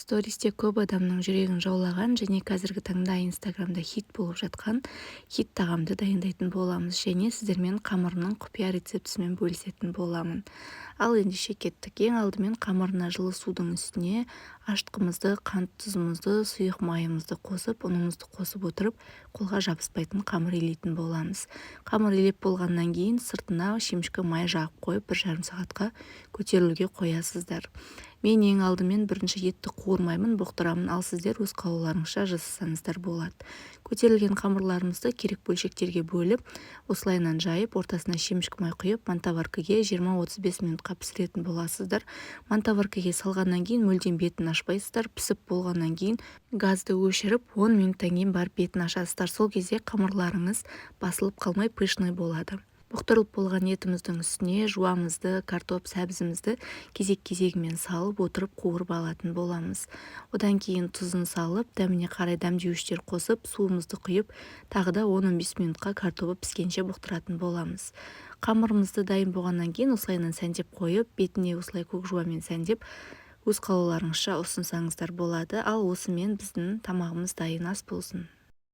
Стористе көп адамның жүрегін жаулаған және қазіргі таңда Инстаграмда хит болып жатқан хит тағамды дайындайтын боламыз және сіздермен қамырының құпия рецептісімен бөлісетін боламын. Ал ендеше, кеттік. Ең алдымен қамырына жылы судың үстіне ашытқымызды, қант, тұзымызды, сұйық майымызды қосып, ұнымызды қосып отырып, қолға жабыспайтын қамыр илейтін боламыз. Қамыр илеп болғаннан кейін сыртына шемішкі май жағып қойып, 1,5 сағатқа көтерілуге қоясыздар. Мен ең алдымен бірінші етті қуырмаймын, бұқтырамын, ал сіздер өз қалауларыңызша жасасаңыздар болады. Көтерілген қамырларымызды керек бөлшектерге бөліп, осылайынан жайып, ортасына шемішкі май құйып, мантоваркаге 20-35 минутқа пісіретін боласыздар. Мантоваркаге салғаннан кейін мүлдем бетін ашпайсыздар. Пісіп болғаннан кейін газды өшіріп, 10 минуттан кейін барып бетін ашасыздар. Сол кезде қамырларыңыз басылып қалмай, пышный болады. Бұқтырылып болған етіміздің үстіне жуамызды, картоп, сәбізімізді кезек-кезегімен салып отырып, қуырып алатын боламыз. Одан кейін тұзын салып, дәміне қарай дәмдеуіштер қосып, суымызды құйып, тағы да 10-15 минутқа картобы піскенше бұқтыратын боламыз. Қамырымызды дайын болғаннан кейін осылайынан сәндеп қойып, бетіне осылай көк жуамен сәндеп, өз қалауларыңызша ұсынсаңыздар болады. Ал осымен біздің тамағымыз дайын. Ас болсын!